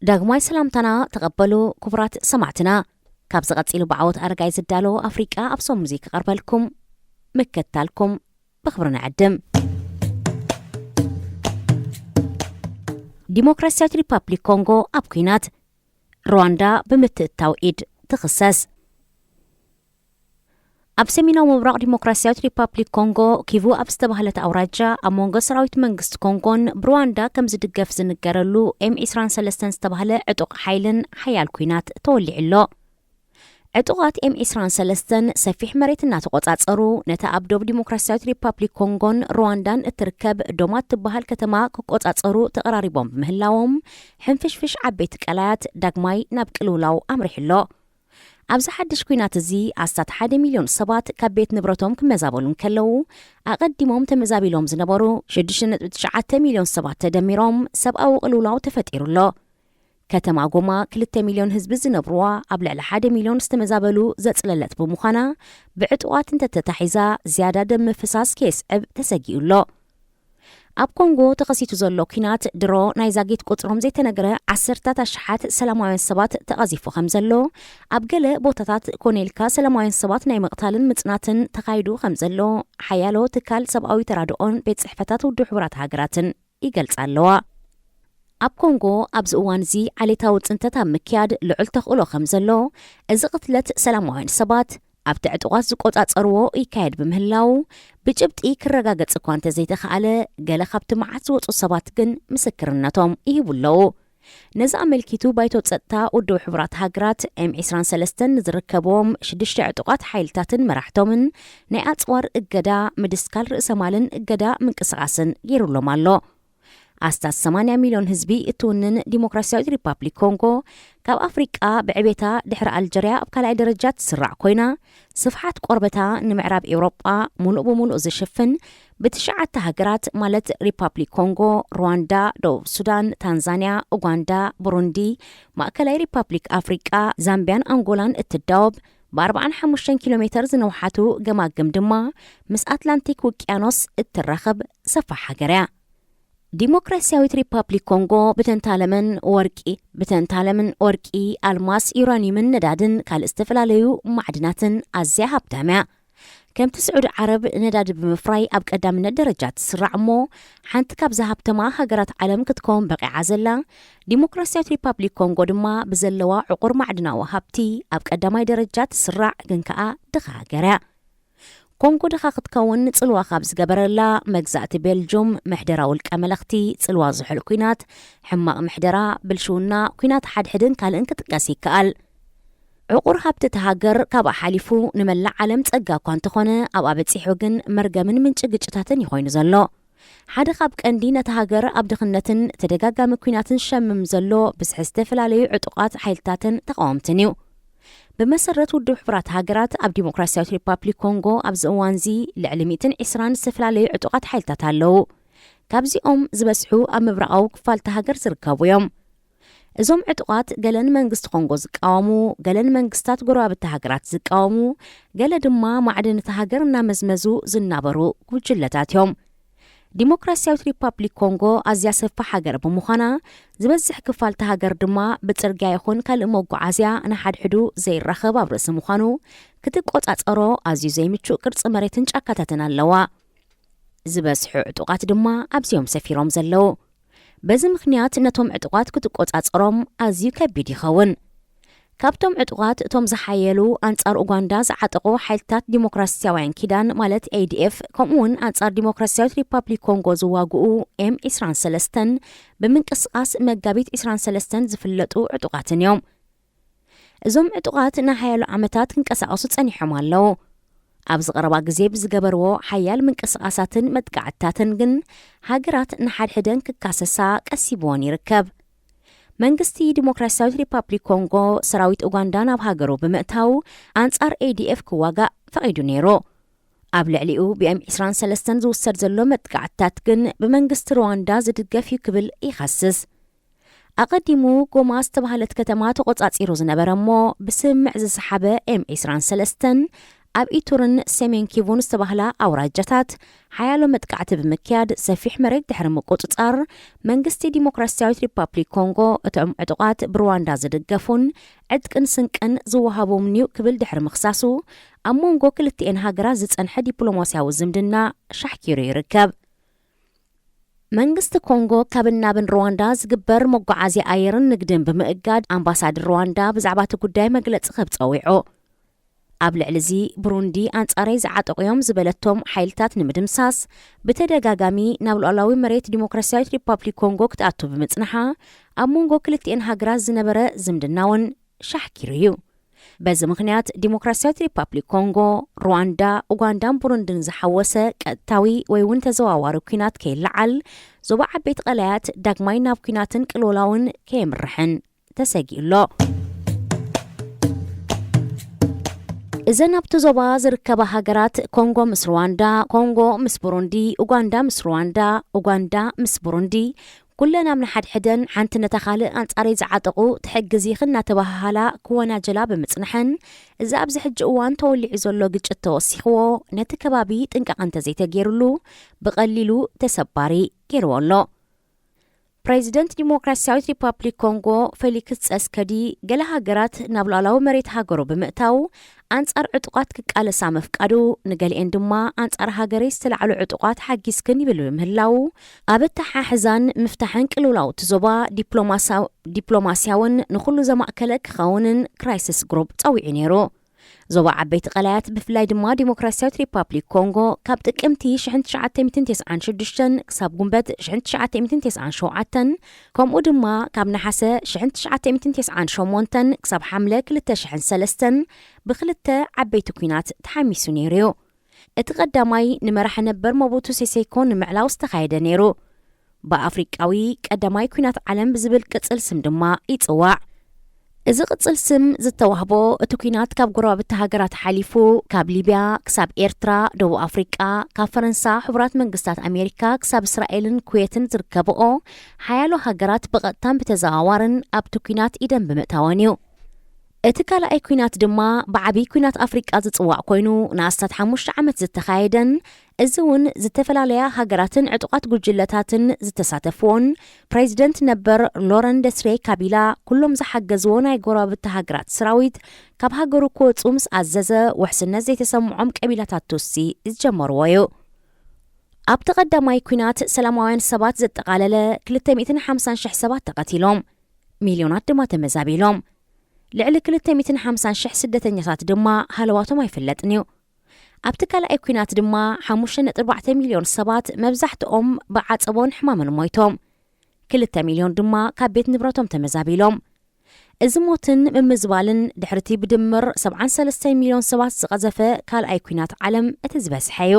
ዳግማይ ሰላምታና ተቐበሉ ክቡራት ሰማዕትና። ካብ ዝቐጺሉ ብዓወት ኣረጋይ ዝዳሎ ኣፍሪቃ ኣብ ሰሙዚ ክቐርበልኩም ምክታልኩም ብኽብሪ ንዕድም። ዲሞክራሲያዊት ሪፓብሊክ ኮንጎ ኣብ ኲናት፣ ሩዋንዳ ብምትእታው ኢድ ትኽሰስ። ኣብ ሰሜናዊ ምብራቕ ዲሞክራሲያዊት ሪፓብሊክ ኮንጎ፣ ኪቩ ኣብ ዝተባህለት ኣውራጃ፣ ኣብ መንጎ ሰራዊት መንግስቲ ኮንጎን ብሩዋንዳ ከም ዝድገፍ ዝንገረሉ ኤም ዒስራን ሰለስተን ዝተባህለ ዕጡቕ ሓይልን ሓያል ኲናት ተወሊዑ ኣሎ። ዕጡቓት ኤም ዒስራን ሰለስተን ሰፊሕ መሬት እናተቖጻጸሩ፣ ነታ ኣብ ዶብ ዲሞክራሲያዊት ሪፓብሊክ ኮንጎን ሩዋንዳን እትርከብ ዶማ እትበሃል ከተማ ክቆጻጸሩ ተቐራሪቦም ብምህላዎም፣ ሕንፍሽፍሽ ዓበይቲ ቀላያት ዳግማይ ናብ ቅልውላው ኣምሪሑ ኣሎ። ኣብዚ ሓድሽ ኲናት እዚ ኣስታት ሓደ ሚልዮን ሰባት ካብ ቤት ንብረቶም ክመዛበሉ እንከለዉ፣ ኣቐዲሞም ተመዛቢሎም ዝነበሩ ሽዱሽተ ነጥቢ ትሽዓተ ሚልዮን ሰባት ተደሚሮም ሰብኣዊ ቅልውላው ተፈጢሩ ኣሎ። ከተማ ጎማ ክልተ ሚልዮን ህዝቢ ዝነብርዋ፣ ኣብ ልዕሊ ሓደ ሚልዮን ዝተመዛበሉ ዘጽለለት ብምዃና፣ ብዕጡቓት እንተተታሒዛ ዝያዳ ደም ምፍሳስ ከየስዕብ ተሰጊኡ ኣሎ። ኣብ ኮንጎ ተኸሲቱ ዘሎ ኲናት ድሮ ናይ ዛጊት ቁጽሮም ዘይተነግረ ዓሰርታት ኣሽሓት ሰላማውያን ሰባት ተቐዚፉ ከም ዘሎ፣ ኣብ ገለ ቦታታት ኮነ ኢልካ ሰላማውያን ሰባት ናይ ምቕታልን ምጽናትን ተኻይዱ ከም ዘሎ ሓያሎ ትካል ሰብኣዊ ተራድኦን ቤት ጽሕፈታት ውድብ ሕቡራት ሃገራትን ይገልጻ ኣለዋ። ኣብ ኮንጎ ኣብዚ እዋን እዚ ዓሌታዊ ጽንተት ኣብ ምክያድ ልዑል ተኽእሎ ከም ዘሎ፣ እዚ ቅትለት ሰላማውያን ሰባት ኣብቲ ዕጡቓት ዝቆጻጸርዎ ይካየድ ብምህላው፣ ብጭብጢ ክረጋገጽ እኳ እንተዘይተኻእለ፣ ገለ ካብቲ መዓት ዝወጹ ሰባት ግን ምስክርነቶም ይህቡ ኣለዉ። ነዚ ኣመልኪቱ ባይቶ ጸጥታ ውድብ ሕቡራት ሃገራት ኤም ዒስራን ሰለስተን ንዝርከብዎም ሽዱሽተ ዕጡቓት ሓይልታትን መራሕቶምን ናይ ኣጽዋር እገዳ፣ ምድስካል ርእሰ ማልን እገዳ ምንቅስቓስን ገይሩሎም ኣሎ። ኣስታት ሰማንያ ሚልዮን ህዝቢ እትውንን ዲሞክራሲያዊት ሪፓብሊክ ኮንጎ፣ ካብ ኣፍሪቃ ብዕቤታ ድሕሪ ኣልጀርያ ኣብ ካልኣይ ደረጃ ትስራዕ ኮይና፣ ስፍሓት ቆርበታ ንምዕራብ ኤውሮጳ ሙሉእ ብሙሉእ ዝሽፍን፣ ብትሽዓተ ሃገራት ማለት ሪፓብሊክ ኮንጎ፣ ሩዋንዳ፣ ደቡብ ሱዳን፣ ታንዛንያ፣ ኡጋንዳ፣ ቡሩንዲ፣ ማእከላይ ሪፓብሊክ ኣፍሪቃ፣ ዛምቢያን ኣንጎላን እትዳወብ፣ ብኣርባዓን ሓሙሽተን ኪሎ ሜተር ዝነውሓቱ ገማግም ድማ ምስ ኣትላንቲክ ውቅያኖስ እትራኸብ ሰፋሕ ሃገር እያ። ዲሞክራሲያዊት ሪፓብሊክ ኮንጎ ብተንታለምን ወርቂ፣ ብተንታለምን ወርቂ፣ ኣልማስ፣ ዩራኒየምን ነዳድን ካልእ ዝተፈላለዩ ማዕድናትን ኣዝያ ሃብታም እያ። ከምቲ ስዑዲ ዓረብ ነዳዲ ብምፍራይ ኣብ ቀዳምነት ደረጃ ትስራዕ እሞ፣ ሓንቲ ካብዛ ሃብተማ ሃገራት ዓለም ክትከውን በቂዓ ዘላ ዲሞክራሲያዊት ሪፓብሊክ ኮንጎ ድማ ብዘለዋ ዕቑር ማዕድናዊ ሃብቲ ኣብ ቀዳማይ ደረጃ ትስራዕ፣ ግን ከኣ ድኻ ሃገር እያ። ኮንጎ ድኻ ክትከውን ጽልዋ ካብ ዝገበረላ መግዛእቲ ቤልጁም፣ ምሕደራ ውልቀ መለኽቲ፣ ጽልዋ ዝሑል ኲናት፣ ሕማቕ ምሕደራ፣ ብልሽውና፣ ኲናት ሓድሕድን ካልእን ክጥቀስ ይከኣል። ዕቑር ሃብቲ እታ ሃገር ካብኣ ሓሊፉ ንመላእ ዓለም ጸጋ እኳ እንተኾነ፣ ኣብኣ በጺሑ ግን መርገምን ምንጪ ግጭታትን እዩ ኮይኑ ዘሎ። ሓደ ካብ ቀንዲ ነታ ሃገር ኣብ ድኽነትን ተደጋጋሚ ኲናትን ሸምም ዘሎ ብዝሒ ዝተፈላለዩ ዕጡቓት ሓይልታትን ተቓወምትን እዩ። ብመሰረት ውድብ ሕቡራት ሃገራት፣ ኣብ ዲሞክራሲያዊት ሪፓብሊክ ኮንጎ ኣብዚ እዋንዚ ልዕሊ ሚእትን ዕስራን ዝተፈላለዩ ዕጡቓት ሓይልታት ኣለዉ። ካብዚኦም ዝበዝሑ ኣብ ምብራቓዊ ክፋል እታ ሃገር ዝርከቡ እዮም። እዞም ዕጡቓት ገለ ንመንግስቲ ኮንጎ ዝቃወሙ፣ ገለ ንመንግስታት ጎረባብቲ ሃገራት ዝቃወሙ፣ ገለ ድማ ማዕድን እታ ሃገር እናመዝመዙ ዝናበሩ ጉጅለታት እዮም። ዲሞክራሲያዊት ሪፓብሊክ ኮንጎ ኣዝያ ሰፋሕ ሃገር ብምዃና፣ ዝበዝሕ ክፋል እታ ሃገር ድማ ብጽርግያ ይኹን ካልእ መጓዓዝያ ንሓድሕዱ ዘይራኸብ ኣብ ርእሲ ምዃኑ፣ ክትቆጻጸሮ ኣዝዩ ዘይምቹእ ቅርጺ መሬትን ጫካታትን ኣለዋ። ዝበዝሑ ዕጡቓት ድማ ኣብዚኦም ሰፊሮም ዘለዉ። በዚ ምኽንያት ነቶም ዕጡቓት ክትቆጻጸሮም ኣዝዩ ከቢድ ይኸውን። ካብቶም ዕጡቓት እቶም ዝሓየሉ ኣንጻር ኡጋንዳ ዝዓጠቑ ሓይልታት ዲሞክራሲያውያን ኪዳን ማለት ኤ ዲ ኤፍ፣ ከምኡ እውን ኣንጻር ዲሞክራሲያዊት ሪፓብሊክ ኮንጎ ዝዋግኡ ኤም ዕስራን ሰለስተን ብምንቅስቓስ መጋቢት ዕስራን ሰለስተን ዝፍለጡ ዕጡቓትን እዮም። እዞም ዕጡቓት ንሓያሎ ዓመታት ክንቀሳቐሱ ጸኒሖም ኣለዉ። ኣብዚ ቀረባ ግዜ ብዝገበርዎ ሓያል ምንቅስቓሳትን መጥቃዕትታትን ግን ሃገራት ንሓድሕደን ክካሰሳ ቀሲብወን ይርከብ። መንግስቲ ዲሞክራሲያዊት ሪፓብሊክ ኮንጎ ሰራዊት ኡጋንዳ ናብ ሃገሩ ብምእታው ኣንጻር ኤ ዲ ኤፍ ክዋጋእ ፈቒዱ ነይሩ። ኣብ ልዕሊኡ ብ ኤም ዕስራን ሰለስተን ዝውሰድ ዘሎ መጥቃዕትታት ግን ብመንግስቲ ሩዋንዳ ዝድገፍ እዩ ክብል ይኸስስ። ኣቐዲሙ ጎማ ዝተባህለት ከተማ ተቖጻጺሩ ዝነበረ እሞ ብስምምዕ ዝሰሓበ ኤም ዕስራን ሰለስተን ኣብ ኢቱርን ሰሜን ኪቡን ዝተባህላ ኣውራጃታት ሓያሎ መጥቃዕቲ ብምክያድ ሰፊሕ መሬት ድሕሪ ምቁጽጻር፣ መንግስቲ ዲሞክራሲያዊት ሪፓብሊክ ኮንጎ እቶም ዕጡቓት ብሩዋንዳ ዝድገፉን ዕጥቅን ስንቅን ዝወሃቦምን'ዩ ክብል ድሕሪ ምኽሳሱ፣ ኣብ መንጎ ክልቲኤን ሃገራት ዝጸንሐ ዲፕሎማስያዊ ዝምድና ሻሕኪሩ ይርከብ። መንግስቲ ኮንጎ ካብን ናብን ሩዋንዳ ዝግበር መጓዓዝያ ኣየርን ንግድን ብምእጋድ፣ ኣምባሳደር ሩዋንዳ ብዛዕባ እቲ ጉዳይ መግለጺ ክህብ ጸዊዑ። ኣብ ልዕሊ እዚ፣ ብሩንዲ ኣንጻረይ ዝዓጠቑ እዮም ዝበለቶም ሓይልታት ንምድምሳስ ብተደጋጋሚ ናብ ሉዓላዊ መሬት ዲሞክራሲያዊት ሪፓብሊክ ኮንጎ ክትኣቱ ብምጽንሓ፣ ኣብ መንጎ ክልቲኤን ሃገራት ዝነበረ ዝምድና እውን ሻሕኪሩ እዩ። በዚ ምኽንያት፣ ዲሞክራሲያዊት ሪፓብሊክ ኮንጎ፣ ሩዋንዳ፣ ኡጋንዳን ብሩንድን ዝሓወሰ ቀጥታዊ ወይ እውን ተዘዋዋሪ ኲናት ከይለዓል፣ ዞባ ዓበይቲ ቀላያት ዳግማይ ናብ ኲናትን ቅልውላውን ከየምርሕን ተሰጊኡ ኣሎ። እዘን ኣብቲ ዞባ ዝርከባ ሃገራት፣ ኮንጎ ምስ ሩዋንዳ፣ ኮንጎ ምስ ብሩንዲ፣ ኡጋንዳ ምስ ሩዋንዳ፣ ኡጋንዳ ምስ ብሩንዲ፣ ኩለን ኣብ ንሓድሕደን ሓንቲ ነታ ካልእ ኣንጻረይ ዝዓጠቑ ትሕግዝ ኢኺ እናተባሃሃላ ክወናጀላ ብምጽንሐን፣ እዚ ኣብዚ ሕጂ እዋን ተወሊዑ ዘሎ ግጭት ተወሲኽዎ፣ ነቲ ከባቢ ጥንቃቐ እንተዘይተገይሩሉ፣ ብቐሊሉ ተሰባሪ ገይርዎ ኣሎ። ፕሬዚደንት ዲሞክራሲያዊት ሪፓብሊክ ኮንጎ ፌሊክስ ጸስከዲ፣ ገለ ሃገራት ናብ ሉዓላዊ መሬት ሃገሩ ብምእታው ኣንጻር ዕጡቓት ክቃለሳ ምፍቃዱ፣ ንገሊኤን ድማ ኣንጻር ሃገረይ ዝተላዕሉ ዕጡቓት ሓጊዝክን ይብል ብምህላው፣ ኣብ ኣተሓሕዛን ምፍታሕን ቅልውላው እቲ ዞባ ዲፕሎማሳው-፣ ዲፕሎማስያውን ንኹሉ ዘማእከለ ክኸውንን ክራይሲስ ግሩፕ ጸዊዑ ነይሩ። ዞባ ዓበይቲ ቀላያት፣ ብፍላይ ድማ ዲሞክራሲያዊት ሪፓብሊክ ኮንጎ፣ ካብ ጥቅምቲ ሽሕን ትሽዓተ ሚእትን ተስዓን ሽዱሽተን ክሳብ ጉንበት ሽሕን ትሽዓተ ሚእትን ተስዓን ሸውዓተን፣ ከምኡ ድማ ካብ ነሓሰ ሽሕን ትሽዓተ ሚእትን ተስዓን ሸሞንተን ክሳብ ሓምለ ክልተ ሽሕን ሰለስተን ብክልተ ዓበይቲ ኲናት ተሓሚሱ ነይሩ እዩ። እቲ ቀዳማይ ንመራሒ ነበር ሞቡቱ ሴሴኮ ንምዕላው ዝተኻየደ ነይሩ። ብኣፍሪቃዊ ቀዳማይ ኲናት ዓለም ብዝብል ቅጽል ስም ድማ ይጽዋዕ። እዚ ቅጽል ስም ዝተዋህቦ፣ እቲ ኲናት ካብ ጎረባብቲ ሃገራት ሓሊፉ፣ ካብ ሊብያ ክሳብ ኤርትራ፣ ደቡብ ኣፍሪቃ፣ ካብ ፈረንሳ፣ ሕቡራት መንግስታት ኣሜሪካ ክሳብ እስራኤልን ኩዌትን ዝርከብኦ ሓያሎ ሃገራት ብቐጥታን ብተዘዋዋርን ኣብቲ ኲናት ኢደን ብምእታወን እዩ። እቲ ካልኣይ ኲናት ድማ ብዓቢ ኲናት ኣፍሪቃ ዝጽዋዕ ኮይኑ፣ ንኣስታት ሓሙሽተ ዓመት ዝተኻየደን፣ እዚ እውን ዝተፈላለያ ሃገራትን ዕጡቓት ጉጅለታትን ዝተሳተፍዎን፣ ፕሬዚደንት ነበር ሎረን ደስሬ ካቢላ ኩሎም ዝሓገዝዎ ናይ ጎረባብቲ ሃገራት ሰራዊት ካብ ሃገሩ ክወጹ ምስ ኣዘዘ፣ ውሕስነት ዘይተሰምዖም ቀቢላታት ቱሲ ዝጀመርዎ እዩ። ኣብቲ ቀዳማይ ኲናት፣ ሰላማውያን ሰባት ዘጠቓለለ ክልተ ሚእትን ሓምሳን ሽሕ ሰባት ተቐቲሎም፣ ሚልዮናት ድማ ተመዛቢሎም። ልዕሊ ክልተ ሚእትን ሓምሳን ሽሕ ስደተኛታት ድማ ሃለዋቶም ኣይፍለጥን እዩ። ኣብቲ ካልኣይ ኲናት ድማ ሓሙሽተ ነጥቢ ኣርባዕተ ሚልዮን ሰባት፣ መብዛሕትኦም ብዓጸቦን ሕማምን ሞይቶም። ክልተ ሚልዮን ድማ ካብ ቤት ንብረቶም ተመዛቢሎም። እዚ ሞትን ምምዝባልን ድሕርቲ ብድምር ሰብዓን ሰለስተን ሚልዮን ሰባት ዝቐዘፈ ካልኣይ ኲናት ዓለም እቲ ዝበዝሐ እዩ።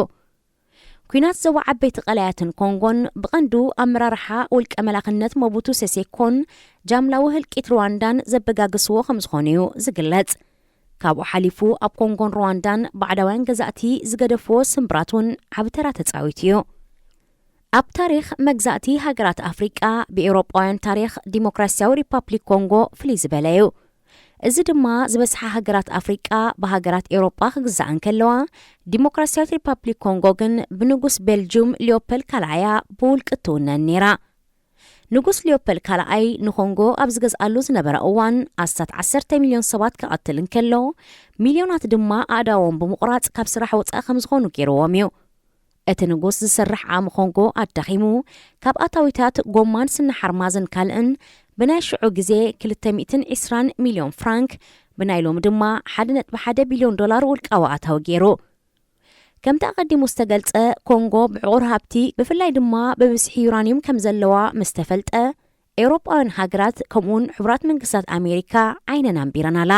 ኲናት ዞባ ዓበይቲ ቀላያትን ኮንጎን ብቐንዱ ኣመራርሓ ውልቀ መላኽነት ሞቡቱ ሴሴኮን ጃምላዊ ህልቂት ሩዋንዳን ዘበጋግስዎ ከም ዝኾኑ እዩ ዝግለጽ። ካብኡ ሓሊፉ ኣብ ኮንጎን ሩዋንዳን ባዕዳውያን ገዛእቲ ዝገደፍዎ ስምብራት እውን ዓቢ ተራ ተጻዊቱ እዩ። ኣብ ታሪኽ መግዛእቲ ሃገራት ኣፍሪቃ፣ ብኤውሮጳውያን ታሪኽ ዲሞክራሲያዊ ሪፓብሊክ ኮንጎ ፍልይ ዝበለ እዩ። እዚ ድማ ዝበዝሓ ሃገራት ኣፍሪቃ ብሃገራት ኤውሮጳ ክግዛኣ እንከለዋ፣ ዲሞክራሲያዊት ሪፓብሊክ ኮንጎ ግን ብንጉስ ቤልጁም ሊዮፐል ካልኣያ ብውልቂ እትውነን ነይራ። ንጉስ ሊዮፐል ካልኣይ ንኮንጎ ኣብ ዝገዝኣሉ ዝነበረ እዋን፣ ኣስታት ዓሰርተ ሚልዮን ሰባት ክቐትል እንከሎ፣ ሚልዮናት ድማ ኣእዳዎም ብምቑራጽ ካብ ስራሕ ወጻኢ ከም ዝኾኑ ገይርዎም እዩ። እቲ ንጉስ ዝሰርሕ ዓቕሚ ኮንጎ ኣዳኺሙ፣ ካብ ኣታዊታት ጎማን ስኒ ሓርማዝን ካልእን ብናይ ሽዑ ግዜ ክልተ ሚእትን ዕስራን ሚልዮን ፍራንክ፣ ብናይ ሎሚ ድማ ሓደ ነጥቢ ሓደ ቢልዮን ዶላር ውልቃዊ ኣታዊ ገይሩ። ከምቲ ኣቐዲሙ ዝተገልጸ፣ ኮንጎ ብዕቑር ሃብቲ፣ ብፍላይ ድማ ብብዝሒ ዩራንዩም ከም ዘለዋ ምስ ተፈልጠ፣ ኤውሮጳውያን ሃገራት ከምኡውን ሕቡራት መንግስታት ኣሜሪካ ዓይነን ኣንቢረናላ።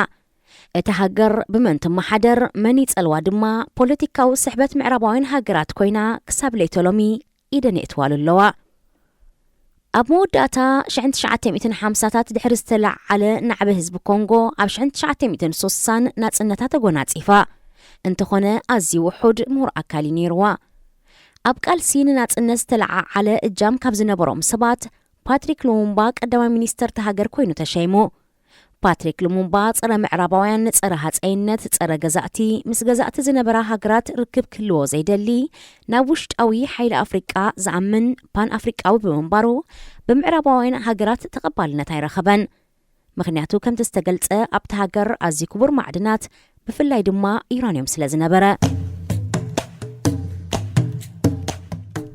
እታ ሃገር ብመን ትመሓደር፣ መን ይጸልዋ ድማ፣ ፖለቲካዊ ስሕበት ምዕራባውያን ሃገራት ኮይና ክሳብ ለይተ ሎሚ ኢደን የእትዋሉ ኣለዋ። ኣብ መወዳእታ ሽሕን ትሽዓተ ሚእትን ሓምሳታት ድሕሪ ዝተለዓዓለ ናዕቢ ህዝቢ ኮንጎ፣ ኣብ ሽሕን ትሽዓተ ሚእትን ሱሳን ናጽነታ ተጎናጺፋ። እንተኾነ ኣዝዩ ውሑድ ምሁር ኣካል እዩ ነይርዋ። ኣብ ቃልሲ ንናጽነት ዝተለዓዓለ እጃም ካብ ዝነበሮም ሰባት፣ ፓትሪክ ሉሙምባ ቀዳማይ ሚኒስተር እታ ሃገር ኮይኑ ተሸይሙ። ፓትሪክ ሉሙምባ ጸረ ምዕራባውያን፣ ጸረ ሃጸይነት፣ ጸረ ገዛእቲ፣ ምስ ገዛእቲ ዝነበራ ሃገራት ርክብ ክህልዎ ዘይደሊ፣ ናብ ውሽጣዊ ሓይሊ ኣፍሪቃ ዝኣምን ፓን ኣፍሪቃዊ ብምንባሩ፣ ብምዕራባውያን ሃገራት ተቐባልነት ኣይረኸበን። ምኽንያቱ ከምቲ ዝተገልጸ ኣብቲ ሃገር ኣዝዩ ክቡር ማዕድናት፣ ብፍላይ ድማ ዩራንዮም ስለ ዝነበረ።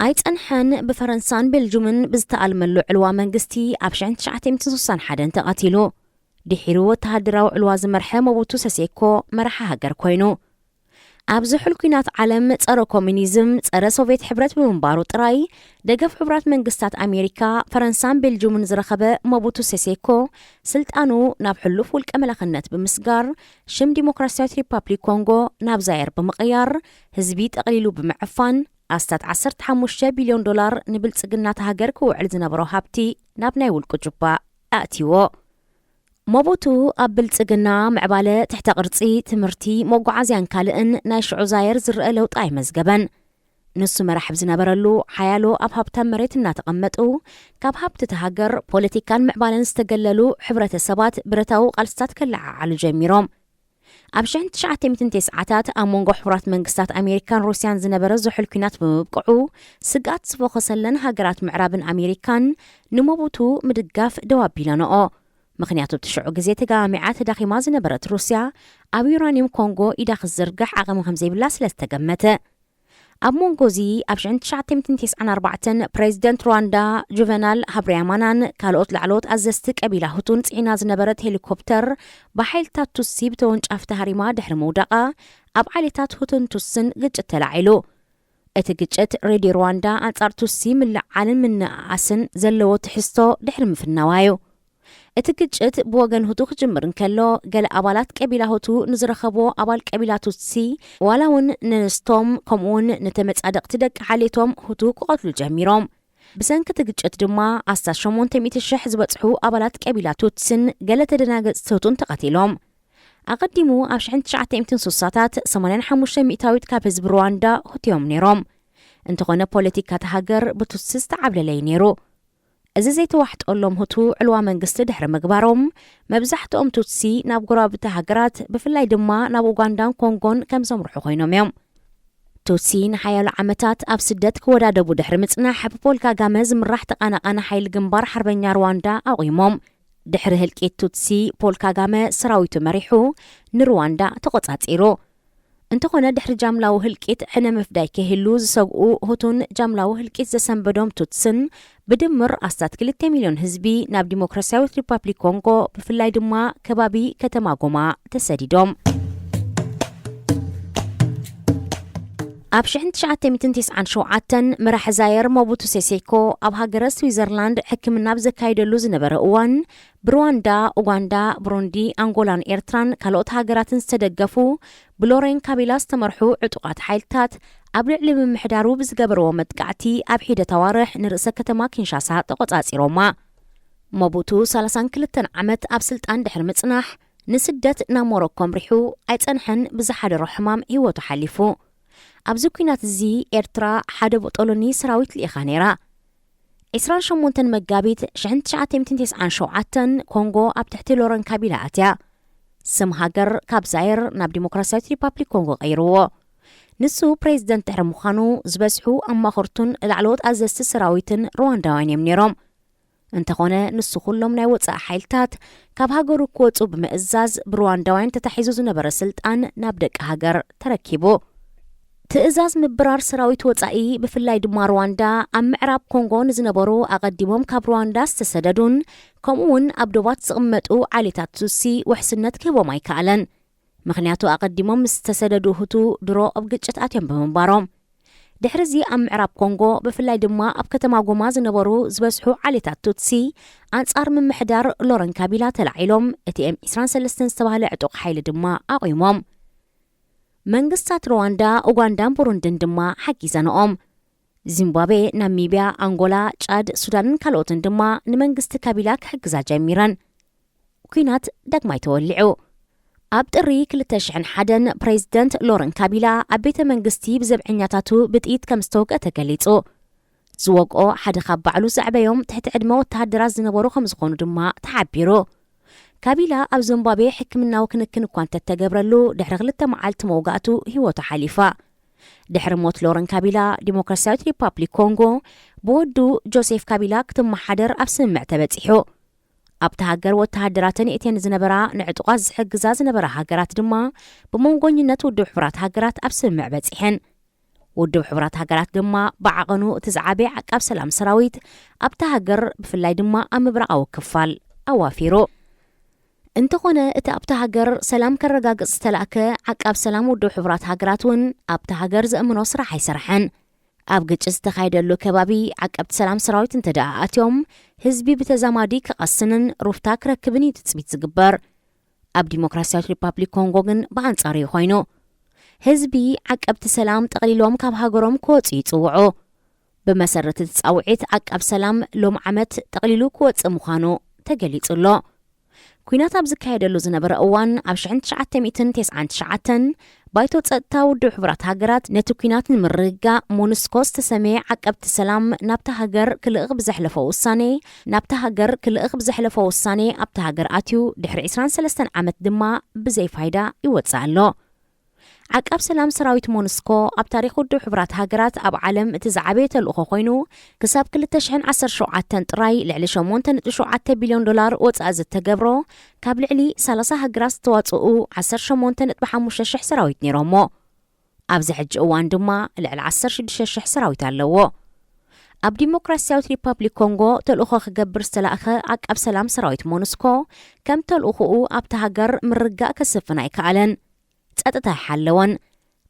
ኣይጸንሐን፣ ብፈረንሳን ቤልጁምን ብዝተኣልመሉ ዕልዋ መንግስቲ ኣብ ሽሕን ትሽዓተ ሚእትን ስሳን ሓደን ተቐቲሉ። ድሒሩ ወተሃደራዊ ዕልዋ ዝመርሐ ሞቡቱ ሰሴኮ መራሒ ሃገር ኮይኑ። ኣብ ዝሑል ኲናት ዓለም ጸረ ኮሚኒዝም፣ ጸረ ሶቭየት ሕብረት ብምንባሩ ጥራይ ደገፍ ሕቡራት መንግስታት ኣሜሪካ፣ ፈረንሳን ቤልጁምን ዝረኸበ ሞቡቱ ሴሴኮ ስልጣኑ ናብ ሕሉፍ ውልቀ መላኽነት ብምስጋር ሽም ዲሞክራሲያዊት ሪፓብሊክ ኮንጎ ናብ ዛየር ብምቕያር ህዝቢ ጠቕሊሉ ብምዕፋን ኣስታት ዓሰርተ ሓሙሽተ ቢልዮን ዶላር ንብልጽግና እታ ሃገር ክውዕል ዝነበሮ ሃብቲ ናብ ናይ ውልቁ ጁባ ኣእትይዎ። ሞቡቱ ኣብ ብልጽግና፣ ምዕባለ ትሕተ ቅርጺ፣ ትምህርቲ፣ መጓዓዝያን ካልእን ናይ ሽዑ ዛየር ዝረአ ለውጢ ኣይመዝገበን። ንሱ መራሕ ብዝነበረሉ ሓያሎ ኣብ ሃብታም መሬት እናተቐመጡ፣ ካብ ሃብቲ እቲ ሃገር ፖለቲካን ምዕባለን ዝተገለሉ ሕብረተሰባት ብረታዊ ቃልስታት ከለዓዓሉ ጀሚሮም። ኣብ ሽሕን ትሽዓተ ሚእትን ተስዓታት ኣብ መንጎ ሕቡራት መንግስታት ኣሜሪካን ሩስያን ዝነበረ ዝሑል ኲናት ብምብቅዑ፣ ስግኣት ዝፈኾሰለን ሃገራት ምዕራብን ኣሜሪካን ንሞቡቱ ምድጋፍ ደው ኣቢለንኦ። ምኽንያቱ እቲ ሽዑ ግዜ ተጋማሚዓ ተዳኺማ ዝነበረት ሩስያ ኣብ ዩራንየም ኮንጎ ኢዳ ክትዝርግሕ ዓቕሚ ከም ዘይብላ ስለ ዝተገመተ። ኣብ መንጎ እዚ ኣብ ሽሕን ትሽዓተ ሚእትን ተስዓን ኣርባዕተን ፕሬዚደንት ሩዋንዳ ጁቨናል ሃብሪያማናን ካልኦት ላዕለዎት ኣዘዝቲ ቀቢላ ሁቱን ጽዒና ዝነበረት ሄሊኮፕተር ብሓይልታት ቱትሲ ብተወንጫፊ ተሃሪማ ድሕሪ ምውዳቓ ኣብ ዓሌታት ሁቱን ቱትስን ግጭት ተላዒሉ። እቲ ግጭት ሬድዮ ሩዋንዳ ኣንጻር ቱትሲ ምልዓልን ምንእኣስን ዘለዎ ትሕዝቶ ድሕሪ ምፍናዋ እዩ። እቲ ግጭት ብወገን ሁቱ ክጅምር እንከሎ፣ ገለ ኣባላት ቀቢላ ሁቱ ንዝረኸብዎ ኣባል ቀቢላ ቱትሲ፣ ዋላ እውን ንንስቶም፣ ከምኡውን ንተመጻደቕቲ ደቂ ዓሌቶም ሁቱ ክቐትሉ ጀሚሮም። ብሰንኪ እቲ ግጭት ድማ፣ ኣስታት ሸሞንተ ሚእቲ ሽሕ ዝበጽሑ ኣባላት ቀቢላ ቱትስን ገለ ተደናገጽቲ ሁቱን ተቐቲሎም። ኣቐዲሙ ኣብ ሽሕን ትሽዓተ ሚእትን ስሳታት፣ ሰማንያን ሓሙሽተ ሚእታዊት ካብ ህዝቢ ሩዋንዳ ሁቱ እዮም ነይሮም። እንተኾነ፣ ፖለቲካ እታ ሃገር ብቱትሲ ዝተዓብለለ እዩ ነይሩ። እዚ ዘይተዋሕጠሎም ሁቱ ዕልዋ መንግስቲ ድሕሪ ምግባሮም፣ መብዛሕትኦም ቱትሲ ናብ ጎረባብቲ ሃገራት፣ ብፍላይ ድማ ናብ ኡጋንዳን ኮንጎን ከም ዘምርሑ ኮይኖም እዮም። ቱትሲ ንሓያሎ ዓመታት ኣብ ስደት ክወዳደቡ ድሕሪ ምጽናሕ፣ ብፖል ካጋመ ዝምራሕ ተቓናቓኒ ሓይሊ ግንባር ሓርበኛ ሩዋንዳ ኣቑሞም። ድሕሪ ህልቂት ቱትሲ፣ ፖል ካጋመ ሰራዊቱ መሪሑ ንሩዋንዳ ተቖጻጺሩ። እንተኾነ፣ ድሕሪ ጃምላዊ ህልቂት ሕነ ምፍዳይ ከይህሉ ዝሰግኡ ሁቱን ጃምላዊ ህልቂት ዘሰንበዶም ቱትስን፣ ብድምር ኣስታት ክልተ ሚልዮን ህዝቢ ናብ ዲሞክራሲያዊት ሪፓብሊክ ኮንጎ፣ ብፍላይ ድማ ከባቢ ከተማ ጎማ ተሰዲዶም። ኣብ ሽሕን ትሽዓተ ሚእትን ተስዓን ሸውዓተን፣ መራሒ ዛየር ሞቡቱ ሴሴኮ ኣብ ሃገረ ስዊዘርላንድ ሕክምና ኣብ ዘካይደሉ ዝነበረ እዋን፣ ብሩዋንዳ፣ ኡጋንዳ፣ ብሩንዲ፣ ኣንጎላን ኤርትራን ካልኦት ሃገራትን ዝተደገፉ ብሎሬን ካቢላ ዝተመርሑ ዕጡቓት ሓይልታት ኣብ ልዕሊ ምምሕዳሩ ብዝገበርዎ መጥቃዕቲ ኣብ ሒደት ኣዋርሕ ንርእሰ ከተማ ኪንሻሳ ተቖጻጺሮማ። ሞቡቱ ሰላሳን ክልተን ዓመት ኣብ ስልጣን ድሕሪ ምጽናሕ፣ ንስደት ናብ ሞሮኮ ኣምሪሑ ኣይጸንሐን፣ ብዝሓደሮ ሕማም ህይወቱ ሓሊፉ። ኣብዚ ኲናት እዚ ኤርትራ ሓደ ቦጦሎኒ ሰራዊት ልኢኻ ነይራ። ዕስራን ሸሞንተን መጋቢት ሽሕን ትሽዓተ ሚእትን ተስዓን ሸውዓተን ኮንጎ ኣብ ትሕቲ ሎረን ካቢላ ኣትያ። ስም ሃገር ካብ ዛየር ናብ ዲሞክራሲያዊት ሪፓብሊክ ኮንጎ ቀይርዎ። ንሱ ፕሬዚደንት ድሕሪ ምዃኑ ዝበዝሑ ኣማኸርቱን ላዕለዎት ኣዘዝቲ ሰራዊትን ሩዋንዳውያን እዮም ነይሮም። እንተኾነ ንሱ ኩሎም ናይ ወጻኢ ሓይልታት ካብ ሃገሩ ክወጹ ብምእዛዝ ብሩዋንዳውያን ተታሒዙ ዝነበረ ስልጣን ናብ ደቂ ሃገር ተረኪቡ። ትእዛዝ ምብራር ሰራዊት ወጻኢ ብፍላይ ድማ ሩዋንዳ ኣብ ምዕራብ ኮንጎ ንዝነበሩ ኣቐዲሞም ካብ ሩዋንዳ ዝተሰደዱን ከምኡ እውን ኣብ ዶባት ዝቕመጡ ዓሌታት ቱትሲ ውሕስነት ክህቦም ኣይከኣለን። ምኽንያቱ ኣቐዲሞም ምስ ዝተሰደዱ ሁቱ ድሮ ኣብ ግጭት ኣትዮም ብምንባሮም። ድሕሪ እዚ ኣብ ምዕራብ ኮንጎ ብፍላይ ድማ ኣብ ከተማ ጎማ ዝነበሩ ዝበዝሑ ዓሌታት ቱትሲ ኣንጻር ምምሕዳር ሎረን ካቢላ ተላዒሎም። እቲ ኤም ዕስራን ሰለስተን ዝተባህለ ዕጡቕ ሓይሊ ድማ ኣቑሞም። መንግስታት ሩዋንዳ፣ ኡጋንዳን ቡሩንድን ድማ ሓጊዘንኦም። ዚምባብዌ፣ ናሚብያ፣ ኣንጎላ፣ ጫድ፣ ሱዳንን ካልኦትን ድማ ንመንግስቲ ካቢላ ክሕግዛ ጀሚረን። ኲናት ዳግማይ ተወሊዑ። ኣብ ጥሪ ክልተ ሽሕን ሓደን ፕሬዚደንት ሎረን ካቢላ ኣብ ቤተ መንግስቲ ብዘብዐኛታቱ ብጥይት ከም ዝተወግአ ተገሊጹ። ዝወግኦ ሓደ ካብ ባዕሉ ዘዕበዮም ትሕቲ ዕድመ ወተሃደራት ዝነበሩ ከም ዝኾኑ ድማ ተሓቢሩ። ካቢላ ኣብ ዚምባብዌ ሕክምናዊ ክንክን እኳ እንተተገብረሉ፣ ድሕሪ ክልተ መዓልቲ መውጋእቱ ህይወቱ ሓሊፋ። ድሕሪ ሞት ሎረን ካቢላ፣ ዲሞክራሲያዊት ሪፓብሊክ ኮንጎ ብወዱ ጆሴፍ ካቢላ ክትመሓደር ኣብ ስምምዕ ተበጺሑ። ኣብታ ሃገር ወተሃደራተን የእትየን ዝነበራ፣ ንዕጡቓት ዝሕግዛ ዝነበራ ሃገራት ድማ ብመንጎኝነት ውድብ ሕቡራት ሃገራት ኣብ ስምምዕ በጺሐን። ውድብ ሕቡራት ሃገራት ድማ ብዓቐኑ እቲ ዝዓበየ ዓቃብ ሰላም ሰራዊት ኣብታ ሃገር፣ ብፍላይ ድማ ኣብ ምብራቓዊ ክፋል ኣዋፊሩ። እንተኾነ፣ እቲ ኣብታ ሃገር ሰላም ከረጋግጽ ዝተላእከ ዓቃብ ሰላም ውድብ ሕቡራት ሃገራት እውን ኣብታ ሃገር ዘእምኖ ስራሕ ኣይሰርሐን። ኣብ ግጭት ዝተኻየደሉ ከባቢ ዓቀብቲ ሰላም ሰራዊት እንተ ደኣ ኣትዮም፣ ህዝቢ ብተዛማዲ ክቐስንን ሩፍታ ክረክብን እዩ ትጽቢት ዝግበር። ኣብ ዲሞክራሲያዊት ሪፓብሊክ ኮንጎ ግን ብኣንጻሩ እዩ ኮይኑ። ህዝቢ ዓቀብቲ ሰላም ጠቕሊሎም ካብ ሃገሮም ክወጹ ይጽውዑ። ብመሰረት እቲ ጻውዒት፣ ዓቃብ ሰላም ሎም ዓመት ጠቕሊሉ ክወጽእ ምዃኑ ተገሊጹ ኣሎ። ኲናት ኣብ ዝካየደሉ ዝነበረ እዋን፣ ኣብ ሽሕን ትሽዓተ ሚእትን ተስዓን ትሽዓተን፣ ባይቶ ጸጥታ ውድብ ሕቡራት ሃገራት ነቲ ኲናት ንምርግጋእ ሞንስኮ ዝተሰመየ ዓቀብቲ ሰላም ናብታ ሃገር ክልእኽ ብዘሕለፎ ውሳኔ፣ ናብታ ሃገር ክልእኽ ብዘሕለፎ ውሳኔ ኣብታ ሃገር ኣትዩ ድሕሪ ዕስራን ሰለስተን ዓመት ድማ ብዘይ ፋይዳ ይወጽእ ኣሎ። ዓቃብ ሰላም ሰራዊት ሞንስኮ ኣብ ታሪኽ ውድብ ሕቡራት ሃገራት ኣብ ዓለም እቲ ዝዓበየ ተልእኾ ኮይኑ፣ ክሳብ ክልተ ሽሕን ዓሰርተ ሸውዓተን ጥራይ ልዕሊ ሸሞንተ ነጥቢ ሸውዓተ ቢልዮን ዶላር ወጻኢ ዝተገብሮ፣ ካብ ልዕሊ ሰላሳ ሃገራት ዝተዋጽኡ ዓሰርተ ሸሞንተ ነጥቢ ሓሙሽተ ሽሕ ሰራዊት ነይሮሞ። ኣብዚ ሕጂ እዋን ድማ ልዕሊ ዓሰርተ ሽዱሽተ ሽሕ ሰራዊት ኣለዎ። ኣብ ዲሞክራሲያዊት ሪፓብሊክ ኮንጎ ተልእኾ ክገብር ዝተላእኸ ዓቃብ ሰላም ሰራዊት ሞንስኮ፣ ከም ተልእኾኡ ኣብታ ሃገር ምርግጋእ ከስፍን ኣይከኣለን። ጸጥታ ኣይሓለወን።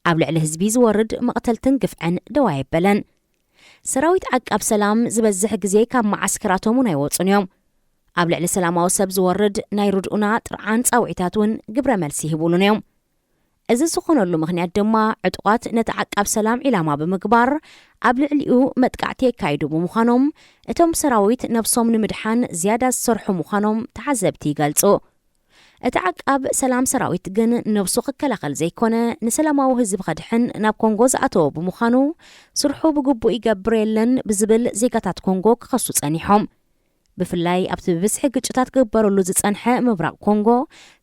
ኣብ ልዕሊ ህዝቢ ዝወርድ መቕተልትን ግፍዕን ደው ኣየበለን። ሰራዊት ዓቃብ ሰላም ዝበዝሕ ግዜ ካብ መዓስከራቶም እውን ኣይወጹን እዮም። ኣብ ልዕሊ ሰላማዊ ሰብ ዝወርድ ናይ ርድኡና ጥርዓን ጻውዒታት እውን ግብረ መልሲ ይህቡሉን እዮም። እዚ ዝኾነሉ ምኽንያት ድማ፣ ዕጡቓት ነቲ ዓቃብ ሰላም ዒላማ ብምግባር ኣብ ልዕሊኡ መጥቃዕቲ የካይዱ ብምዃኖም፣ እቶም ሰራዊት ነብሶም ንምድሓን ዝያዳ ዝሰርሑ ምዃኖም ተዓዘብቲ ይገልጹ። እቲ ዓቃብ ሰላም ሰራዊት ግን ነብሱ ክከላኸል ዘይኮነ፣ ንሰላማዊ ህዝቢ ከድሕን ናብ ኮንጎ ዝኣተወ ብምዃኑ፣ ስርሑ ብግቡእ ይገብር የለን ብዝብል ዜጋታት ኮንጎ ክኸሱ ጸኒሖም። ብፍላይ ኣብቲ ብብዝሒ ግጭታት ክግበረሉ ዝጸንሐ ምብራቕ ኮንጎ፣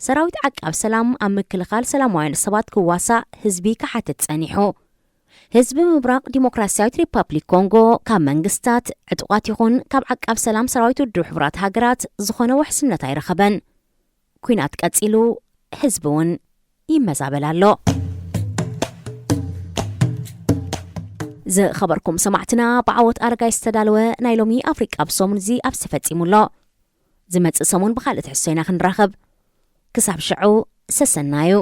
ሰራዊት ዓቃብ ሰላም ኣብ ምክልኻል ሰላማውያን ሰባት ክዋሳእ ህዝቢ ክሓትት ጸኒሑ። ህዝቢ ምብራቕ ዲሞክራሲያዊት ሪፓብሊክ ኮንጎ ካብ መንግስታት፣ ዕጡቓት ይኹን ካብ ዓቃብ ሰላም ሰራዊት ውድብ ሕቡራት ሃገራት ዝኾነ ውሕስነት ኣይረኸበን። ኲናት ቀጺሉ፣ ህዝቢ እውን ይመዛበል ኣሎ። ዝኸበርኩም ሰማዕትና፣ ብዓወት ኣረጋይ ዝተዳለወ ናይ ሎሚ ኣፍሪቃ ብሰሙን እዚ ኣብዚ ተፈጺሙ ኣሎ። ዝመጽእ ሰሙን ብኻልእ ትሕዝቶ ኢና ክንራኸብ። ክሳብ ሽዑ፣ ሰሰናዩ።